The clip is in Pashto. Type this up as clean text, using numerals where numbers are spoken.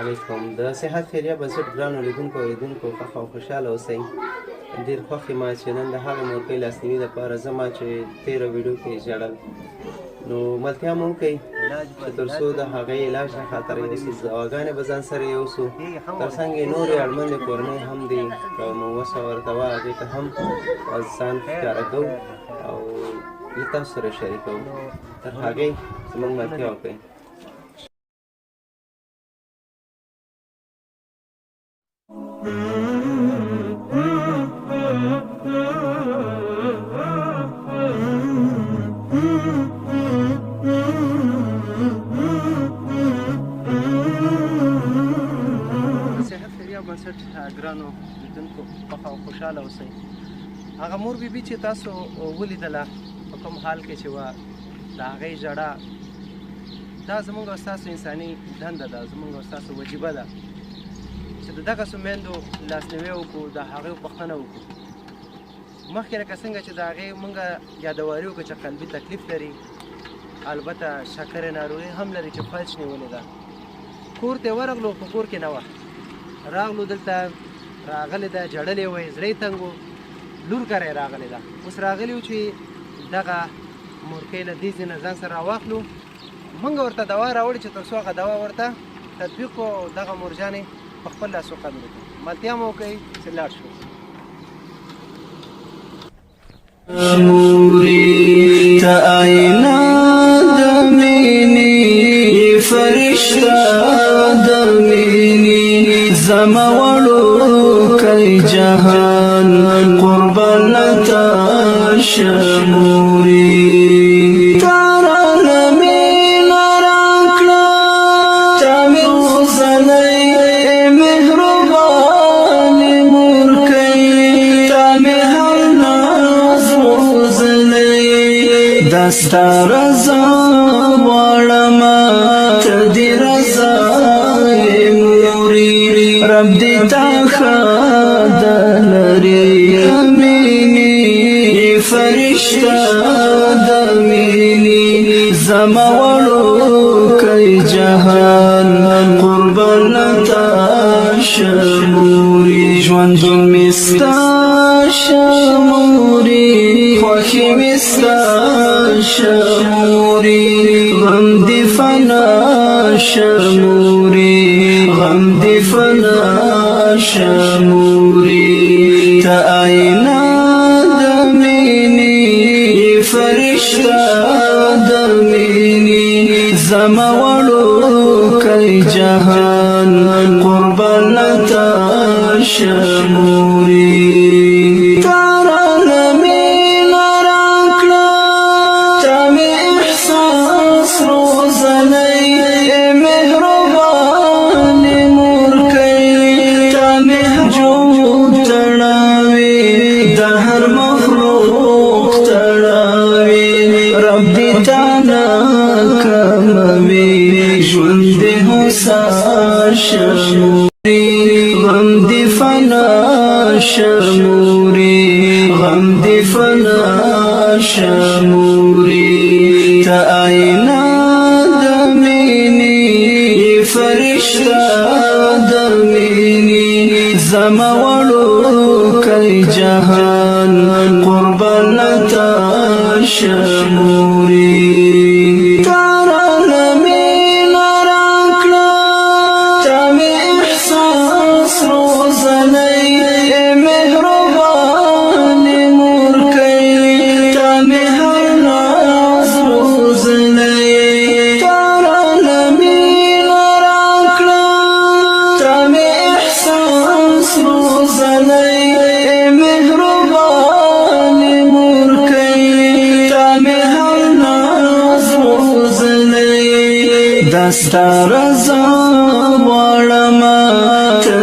علیکم. د صحت خیریه بنسټ ګرانو لیدونکو او اورېدونکو، خوښ او خوشحاله اوسئ. ډېر خوښ یم چې نن د هغې مورکۍ لاسنیوي دپاره زما چې تېره ویډیو کې ژړل، نو ملتیا مو وکړئ چې تر څو د هغې علاج له خاطره یو څه دواګانې به ځان سره یوسو. تر څنګ یې نورې اړمنې کورنۍ هم دي، که مو وسه ورته وه هغې ته هم ځان ښکاره کوو او له تاسو سره شریکوو. تر هغې زموږ ملتیا وکړئ. صحت خیریه بنسټ ګرانو لیدونکو، خوښ او خوشحاله اوسئ. هغه مور بیبي چې تاسو ولیدله په کوم حال کې چې وه، د هغې ژړا، دا زموږ او ستاسو انساني دنده ده، زموږ او ستاسو وجیبه ده چې د دغسې میندو لاسنیوی وکړو، د هغې پوښتنه وکړو. مخکې لکه څنګه چې د هغې مونږ یادواري وکړو چې قلبي تکلیف لري، البته شکرې ناروغي هم لري چې فلج نیولې ده. کور ته ورغلو، په کور کې نه وه. راغلو دلته، راغلې ده، ژړلې وه، زړه یې تنګ و، لور کره یې راغلې ده. اوس راغلي یو چې دغه مورکۍ له دې ځای نه ځان سره راواخلو. موږ ورته دوا راوړې چې تر څو هغه دوا ورته تطبیق کړو او دغه مورجانې په خپل لاس وقبول کړو. ملتیا مو وکړئ چې لاړ شو. موري ته آینه د مینې، فرشته د مینې، زما وړو کوي جهان، قربان تا شموري. تراله مینه راکړه، تا مې روزلی مهربان مورکۍ، تا مې هر ناز روزلی. دا ستا رضا غواړم، ته دې رضا موري، رب دې تا ښاد لري. مینې، فرشته د مینې، زما وړو کوي جهان، قربان تا شموري. ژوند مې ستا شموري، خوښي مې ستا شموري، غم دې فنا شموري، غم دې فنا شموري. ته آینه د مینې، فرشته د مینې، زما وړو کوي جهان، قربان تا شموري. تراله مینه راکړه، تا مې احساس روزلی مهربان مورکۍ، تا مې جود تړاوي، د هر مخلوق تړاوي، رب دې تا نه کموي، ژوند دې هوسا شموري. غم دې فنا شموري، غم دې فنا شموري. ته آینه د مینې، فرشته د مینې، زما وړو کوي جهان، قربان تا شموري. تراله مینه راکړه، تا مې احساس روزلی مهربان مورکۍ، تا مې هر ناز روزلی. تراله مینه راکړه، تا مې احساس روزلی مهربان مورکۍ، تا مې هر ناز روزلی. دا ستا رضا غواړم، ته